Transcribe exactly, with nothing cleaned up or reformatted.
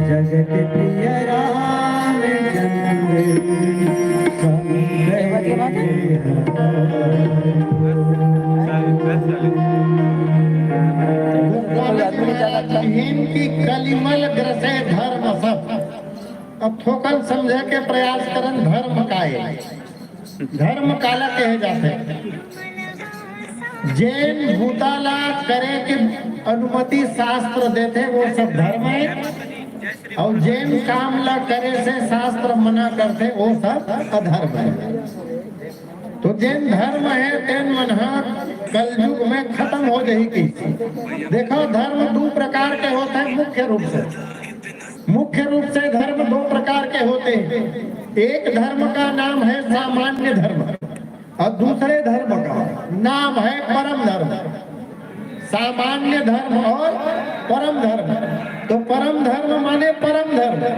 जगत प्रिय रामचंद्र स्वामी। गोपाल जी महाराज कहिन कि कलिमल ग्रसे धर्म सब। अब थोकन समझे के प्रयास करन, धर्म का ए, धर्म काला कहे जाथे। जेन बूता ला करे के अनुमति शास्त्र देथे, वो सब धर्म हे, अउ जेन काम ला करे से शास्त्र मना करथे, वो सब अधर्म हे। तो जेन धर्म हे, तेन मन ह कलयुग में खत्म हो जाही कहिथे। देखो, धर्म दू प्रकार के होथे मुख्य रूप से। मुख्य रूप से धर्म दो प्रकार के होते हैं। एक धर्म का नाम है सामान्य धर्म और दूसरे धर्म का नाम है परम धर्म। सामान्य धर्म और परम धर्म। तो परम धर्म माने परम धर्म,